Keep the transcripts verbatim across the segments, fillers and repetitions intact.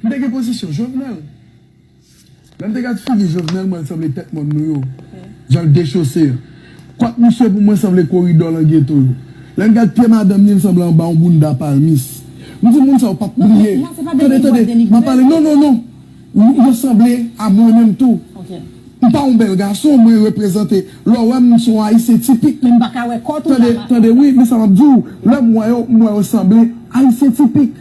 M te gen pozisyon Jovenel. Lè m te gad figi Jovenel, mwen sanble tèt mòn nou yo. Jan l dechose a. Kwak misye pou mwen sanble koridò lan geto yo. Lè m gad pye madanm li, l sanble anba yon bounda palmis. M di moun sa yo p ap bliye. Tande, tande, m ap pale. Non, non, non. Yo sanble a mwen menm tou. M pa yon bèl gason, mwen reprezante. Lè w wè m, m se yon Ayisyen tipik. Men m pa ka wè kò tou. Tande, tande, wi, men sa m ap di w, lè m wè yo, m wè yo sanble Ayisyen tipik.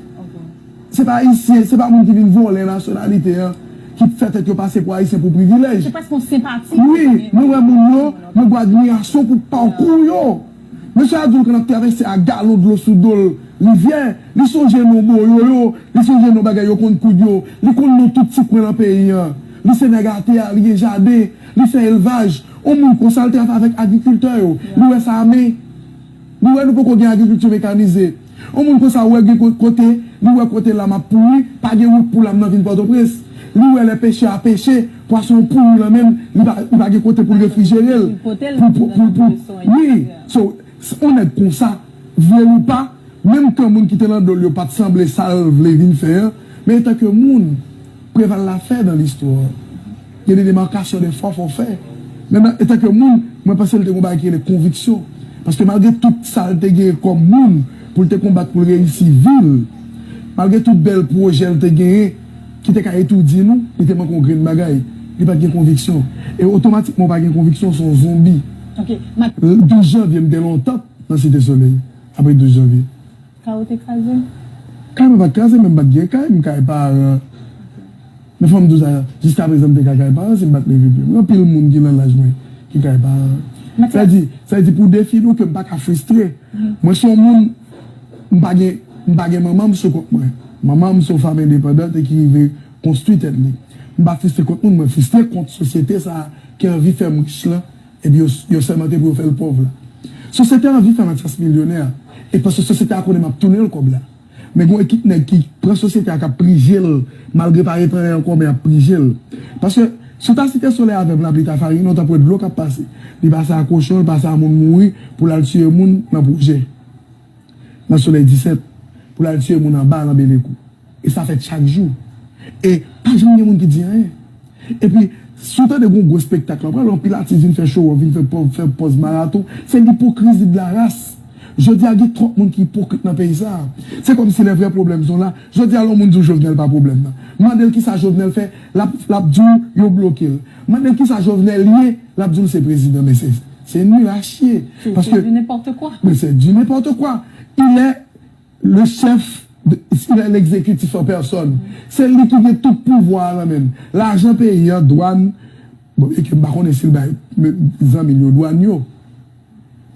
Se pa Ayisyen, se pa moun ki vin vòlè nasyonalite an, ki fè tèt yo pase pou Ayisyen pou privilèj. Se prèske yon senpati. Wi, mwen wè moun yo, mwen gen admirasyon pou pakou yo. Mesye a di w ke n ap travèse ak galon dlo sou do l rivyè. Li sonje non boyo yo, li sonje non bagay yo konn koud yo. Li konn non tout ti kwen lan peyi an. Li se nèg atè a, li gen jaden, li fè elvaj. On moun konsa, l travay avèk agrikiltè yo. Li wè sa ame. Li wè nou poko gen agrikilti mekanize. On moun konsa wè gen ko-, kote, li wè kote lam ap pouri, pa gen wout pou lam nan vin Pòtoprens. Li wè lè pechè a peche, pwason an pouri lan men l, li pa, li pa gen kote pou l refrijere l. Pou, pou, pou, pou, wi, so, s-, on nèg konsa, vle l ou pa, menm kan moun ki te lan do l yo pa t sanble sa l vle vin fè an, men etanke moun, Preval la fè dan listwa. Il y a des démarcations, des fois, fò fè. Men, etanke moun, mwen panse l te gen yon bagay ki rele konviksyon. Paske malgre tout sa l te genyen kòm moun, pou l te konbat pou l reyisi vi l, malgre tout bèl pwojè l te genyen, ki te ka etoudi nou, li te manke yon grenn bagay. Li pa t gen konviksyon. E otomatikman, w pa gen konviksyon, se yon zonbi. Douz janvye, m te lontan nan Site Solèy, apre douz janvye. Kay ou te kraze? Kay mwen pa t kraze, men m pa t gen kay, m kay paran. Men fò m di w sa, jiskaprezan m te ka kay paran si m pa t leve pye m. Gen anpil moun ki nan laj mwen ki kay paran. Sa vle di, sa vle di pou defini w ke m pa ka fristre. Mwen se yon moun, m pa gen, m pa gen manman m sou kont mwen. Manman m se yon fanm endepandant e ki rive konstwi tèt li. M pa fristre kont moun, mwen fristre kont sosyete sa a ki anvi fè m rich lan. Epi yo, yo sèmante pou yo fè l pòv la. Sosyete a anvi fè Mathias milyonè. E paske sosyete a konnen m ap tounen l kòb la. Men gen yon ekip nèg ki pran sosyete a k ap prije l, malgre pa gen anyen ankò, men y ap prije l. Paske si w ta Site Solèy avè m lapli ta farinen, w t ap wè dlo k ap pase. Li pase a kochon, li pase a moun mouri pou l al tiye moun nan pwojè. Nan Solèy disèt, pou l al tiye moun anba nan Belekou. E sa fèt chak jou. E pa janm gen moun ki di anyen. Epi, si w tande gon gwo espektak la, pral anpil atis vin fè show, vin fè pòz, fè pòz maraton. Se lipokrizi de la ras. Jodi a, gen twòp moun ki ipokrit nan peyi sa a. Se kòmsi lè vrè pwoblèm son la. Jodi a, lè yon moun di w Jovenel pa pwoblèm nan. Mande l kisa Jovenel fè, l ap, l ap di w yo bloke l. Mande l kisa Jovenel ye, l ap di w se prezidan. Men se, se nul à chier. Paske, men se du n'importe quoi. Il est le chef, de, il est l'exécutif en personne. Se li ki gen tout pouvwa a nan men l. Lajan peyi an, dwàn, bon, e ke m pa konnen si l bay zanmi l yo dwàn yo.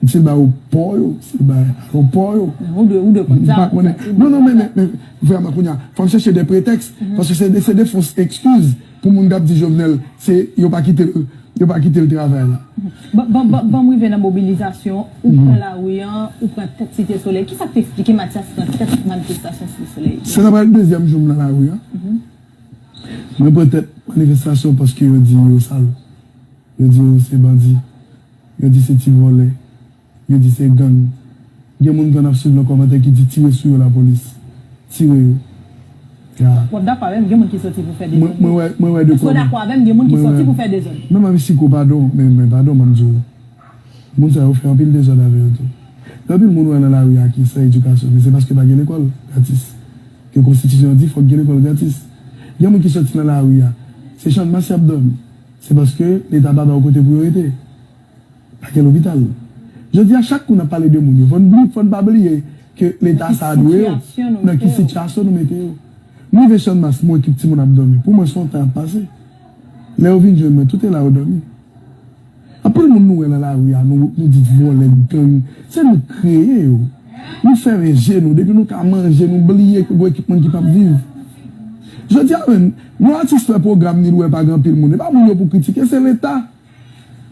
Si l bay yo pò yo, si l bay ayewopò yo. Ou dwe, ou dwe konn sa. M pa konnen. Non, non, men, men, men, vrèman, kounye a, fò m chèche de pretèks, paske se de, se de fo ekskiz pou moun k ap di Jovenel, se, yo pa kite l, yo pa kite l travay la. Ban, ban, ban, ban m rive nan mobilizasyon, ou pran lari an, ou pran tèt Site Solèy. Kisa k te eksplike Mathias pran tèt manifestasyon Site Solèy? Se nan pral dezyèm jou m nan lari an. Mwen pran tèt manifestasyon paske yo di yo sal. Yo di yo se bandi. Yo di se ti vòlè. Yo di se gang. Gen moun ki ap swiv nan kòmantè ki di tire sou yo lapolis. Tire yo. Ya. W ap dakò avè m, gen moun ki soti pou fè dezòd. Mwen, mwen wè, mwen wè de kòmantè. Èske w dakò avè m, gen moun ki soti pou fè dezòd? Non, mwen siko padon, men, men padon, mwen di w. Moun sa yo fè anpil dezòd avè yo tou. Gen anpil moun wè nan lari a ki san edikasyon, men se paske pa gen lekòl gratis. Ke konstitisyon an di fòk gen lekòl gratis. Gen moun ki soti nan lari a, se Channmas y ap dòmi. Se paske Leta pa ba yo kote pou yo rete. Pa gen lopital. Jodi a, chak kou n ap pale de moun yo, fò n bli-, fò n pa bliye ke Leta sa a dwe yo, nan ki sitiyasyon nou mete yo. M rive Channmas, m wè ekip timoun ap dòmi. Pou mwen, se yon tan ap pase. Lè yo vin jwenn mwen, tout e la yo dòmi. Anpil moun nou wè nan lari a, nou, nou di vòlè, gang, se nou k kreye yo. Nou fèmen je nou, depi nou ka manje, nou bliye ke gen ekip moun ki p ap viv. Jodi a menm, yon atis fè pwogram ni l wè pa gen anpil moun. E pa moun yo pou kritike, se Leta.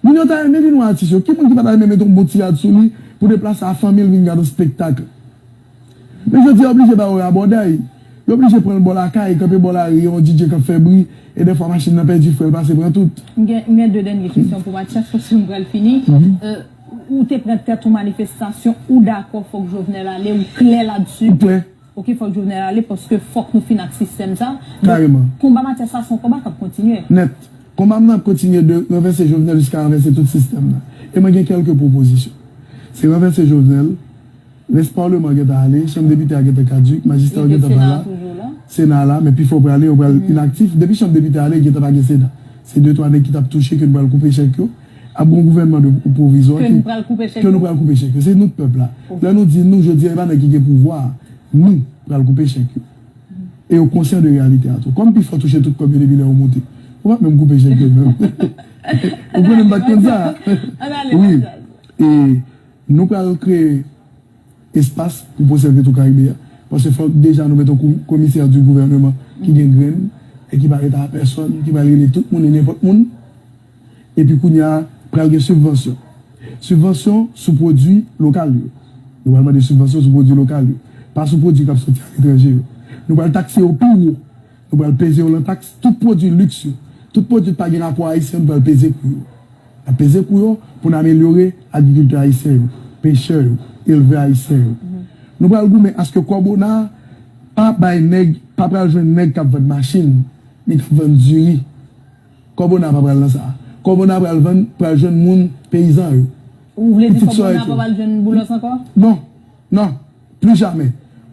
Moun yo ta renmen vin wè atis yo. Ki moun ki pa ta renmen mete yon bon ti rad sou li pou deplase a fanmi l vin gade yon espektak? Men jodi a oblije ba yo rabòday. Yo oblije pran l bò lakay, kanpe bò lari, yon D J k ap fè bri, e dèfwa machin nan pèdi fren, l pase pran tout. M gen, m gen de dènye kesyon pou Mathias, paske m pral fini. Euh, ou te pran tèt yon manifestasyon, ou dakò fòk Jovenel ale, ou klè ladsi? M klè. Ok, fòk Jovenel ale paske fòk nou fin ak sistèm sa. Donk, kareman, konba Mathias la se yon konba k ap kontinye. Nèt. Konba m nan ap kontinye de ranvèse Jovenel jiska ranvèse tout sistèm nan. E mwen gen kèlke pwopozisyon. Se ranvèse Jovenel, rès palman an gentan ale, chanm depite a gentan kadik, majistra yo gentan pa la, Sena la, men pifò prale, yo pral inaktif. Depi chanm depite a ale, gentan pa gen Sena. Se de twa nèg ki t ap touche ke nou pral koupe chèk yo. Ap gen yon gouvènman de pwovizwa ke nou pral koupe chèk yo. Se nou k pral koupe chèk yo. Se nou k pèp la. Lè nou di nou, jodi a, e pa nèg ki gen pouvwa a. Nou pral koupe chèk yo. E yo konsyan de reyalite a tou. Kòm pifò touche tout kòb yo depi lè yo moute, yo p ap menm koupe chèk yo menm. Ou konnen m pa t konn sa. Wi. E nou pral kreye espas pou pwosè Petwokaribe a. Paske fòk deja nou met yon komisè di gouvèneman ki gen grenn e ki pa ret a pèsòn, ki pral rele tout moun e nenpòt moun. Epi kounye a, pral gen sibvansyon. Sibvansyon sou pwodui lokal yo. Nou pral mande sibvansyon sou pwodui lokal yo. Pa sou pwodui k ap soti aletranje yo. Nou pral takse yo pi wo. Nou pral peze yo nan taks. Tout pwodui liks yo, tout pwodui ki pa gen rapò ayisyen, nou pral peze kou yo. N ap peze kou yo pou n amelyore agrikiltè ayisyen yo, pechè yo, elvè ayisyen yo. Nou pral goumen aske kòb ona pa bay nèg, pa pral jwenn nèg k ap vann machin, ni k ap vann diri. Kòb ona pa pral nan sa. Kòb ona pral vann, pral jwenn moun, peyizan yo. Ou vle di kòb ona pa pral jwenn Boulos ankò? Non, non, pli jamè.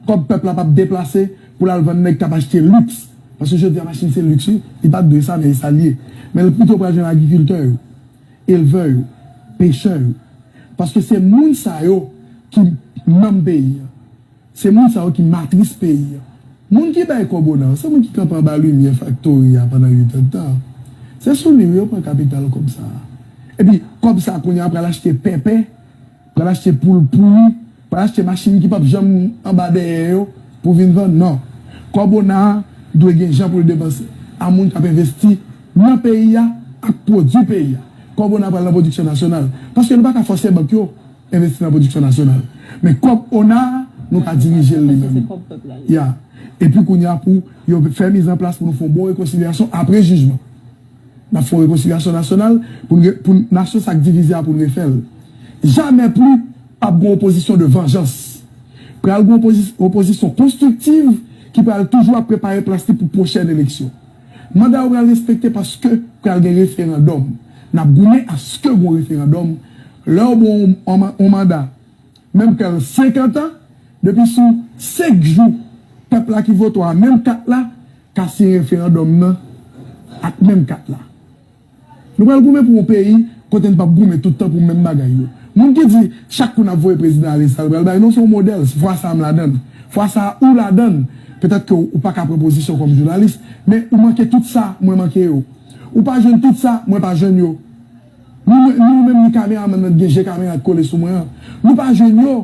Kòb pèp la p ap deplase pou l al vann nèg k ap achte liks. Paske jodi a machin se liks wi. Li pa t dwe sa, men e sa l ye. Men l pito pral jwenn agrikiltè yo, elvè yo, pechè yo. Paske se moun sa yo ki nanm peyi a. Se moun sa yo ki matris peyi a. Moun ki bay kòb ona yo, se moun ki kanpe anba limyè faktori a pandan uitèdtan. Se sou li wi yo pran kapital kòb sa a. Epi kòb sa a kounye a pral achte pèpè, pral achte poul pouri, pral achte machin ki p ap janm anba dèyè yo pou vin vann. Non. Kòb ona a dwe gen jan pou l depanse a moun k ap envesti nan peyi a ak pwodui peyi a. Kòb ona pral nan pwodiksyon nasyonal. Paske nou pa ka fòse bank yo envesti nan pwodiksyon nasyonal. Men kòb ona a, nou ka dirije l li menm. Ya. Epi kounye a pou yo fè mizanplas pou nou fè yon bon rekonsilyasyon apre jijman. N ap fè yon rekonsilyasyon nasyonal pou n re- pou nasyon sa k divize a pou n refè l. Jamè pli p ap gen opozisyon de vanjans. Pral gen opozi- opozisyon konstriktiv ki pral toujou ap prepare plas li pou pwochèn eleksyon. Manda yo pral respekte paske pral gen referandòm. N ap goumen aske gen referandòm. Lè yo ba w yon, yon manda, menm ke l senkant an, depi sou senk jou, pèp la ki vote w a, menm kat la, ka siyen referandòm nan ak menm kat la. Nou pral goumen pou yon peyi kote n p ap goumen tout tan pou menm bagay yo. Moun ki di chak kou n ap voye prezidan ale sa l pral bay, non, se yon modèl. Fwa sa a m ladan l. Fwa sa a ou ladan l. Petèt ke w pa ka pran pozisyon kòm jounalis, men ou manke tout sa mwen manke yo. Ou pa jwenn tout sa mwen pa jwenn yo. Nou, nou menm ni kameramann nan gen je kamera k kole sou mwen an. Nou pa jwenn yo.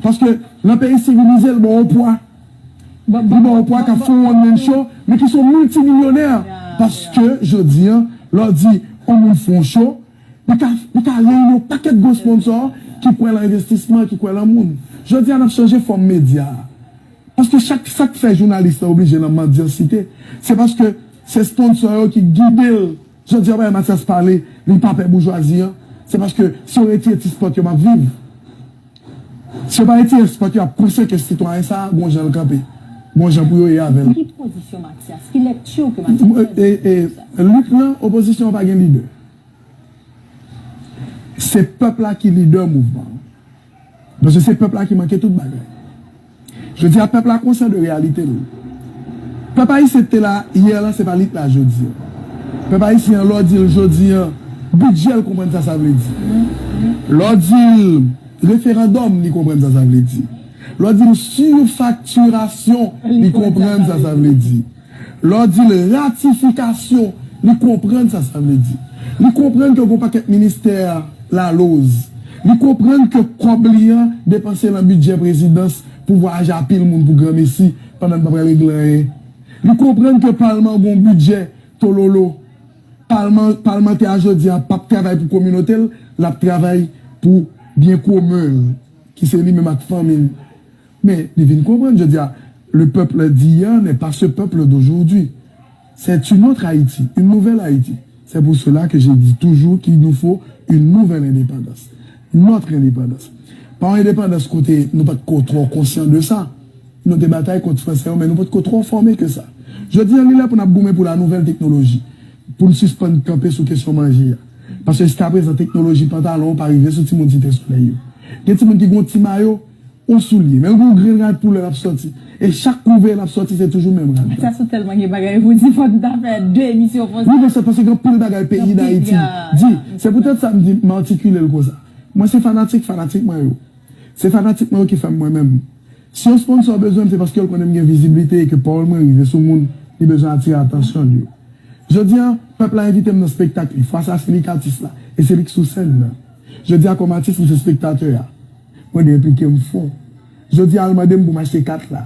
Paske nan peyi sivilize l ba w pwa. Li ba w pwa k ap fè yon one man show, men ki se yon miltimilyonè. Paske jodi a, lè w di yon moun fè yon show, li ka, li ka reyini yon pakèt gwo sponsò ki kwè lan envestisman, ki kwè lan moun. Jodi a, n ap chanje fòm medya a. Paske chak sa k fè jounalis lan oblije nan mandyansite, se paske se sponsò yo ki gide l. Jodi a, w pa wè Mathias pale, li pa pè boujwazi an. Se paske si yo retire ti spòt yo, m ap viv. Si yo pa retire spòt yo, y ap konsyan ke sitwayen sa a, gon jan l kanpe. Gon jan pou yo ye avè l. Ki pozisyon Mathias? Ki lèkti ke Mathias fè de sa? Lit lan, opozisyon an pa gen lidè. Se pèp la ki lidè mouvman an. Paske se pèp la ki manke tout bagay. Jodi a, pèp la konsyan de reyalite l. Pèp ayisyen ki te la yè la, se pa li k la jodi a. Pèp ayisyen an, lè w di l jodi a, bidjè, l konprann sa sa vle di. Lè w di l referandòm, li konprann sa sa vle di. Lè w di l sifaktirasyon, li konprann sa sa vle di. Lè w di l ratifikasyon, li konprann sa sa vle di. Li konprann ke gon pakèt ministè laloz. Li konprann ke kòb li an depanse lan bidjè prezidans pou vwayaje a pil moun pou granmesi pandan n pa pral regle anyen. Li konprann ke palman gon bidjè tololo. Palman, palmantè a jodi a p ap travay pou kominote l, l ap travay pou byen komen l, ki se li menm ak fanmi l. Men, li vin konprann, jodi a, le peuple d'hier n'est pas ce peuple d'aujourd'hui. C'est une autre Haïti, une nouvelle Haïti. C'est pour cela que je dis toujours qu'il nous faut une nouvelle indépendance. Notre indépendance. Pa yon endepandans kote nou pa t ko twò konsyan de sa. Nou te batay kont franse yo, men nou potko twò fòme ke sa. Jodi a, li lè pou n ap goumen pou la nouvèl teknoloji, pou n sispann kanpe sou kesyon manje a. Paske jiskaprezan, teknoloji pantalon pa rive sou timoun Site Solèy yo. Gen timoun ki gen yon ti mayo, yon soulye, men l gen yon grenn rad poulè l ap sòti. E chak kou w veye l ap sòti, se toujou menm rad la. Sa sou tèlman gen bagay pou di, fò n ta fè de emisyon konsa. Wi, men se paske gen anpil bagay peyi Dayiti di. Se poutèt sa m di, m atikile l konsa. Mwen se fanatik, fanatik mwen yo. Se fanatik mwen yo ki fè m mwen menm. Si yon sponsor bezwen m, se paske l konnen m gen viziblite e ke pawòl mwen rive sou moun, li bezwen atire atansyon l yo. Jodi a, pèp la envite m nan spektak li. Fwa sa, se li k atis la. E se li k sou sèn nan. Jodi a, kòm atis, m se spektatè a. Mwen dwe enplike m fon. Jodi a, al mande m pou m achte kat la.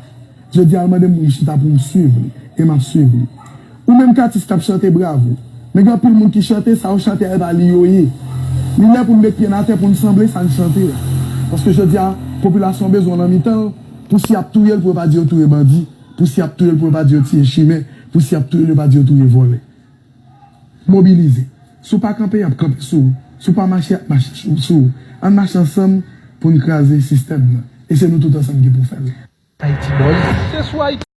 Jodi a, al mande m pou m chita pou m swiv li. E m ap swiv li. Ou menm k atis k ap chante, bravo. Men gen anpil moun ki chante, sa yo chante a, e pa li yo ye. Li lè pou n met pye n atè pou n sanble sa n chante a. Paske jodi a, popilasyon an bezwen w nan mitan l, pou si y ap touye l, pou yo pa di yo touye bandi, pou si y ap touye l, pou yo pa di yo tiye chimè, pou si y ap touye l, yo pa di yo touye vòlè. Mobilize. Si w pa kanpe, y ap kanpe sou ou. Si w pa mache, y ap mache sou, sou ou. Ann mache ansanm pou n kraze sistèm nan. E se nou tout ansanm ki pou fè l. Haiti Buzz. Se sou Haiti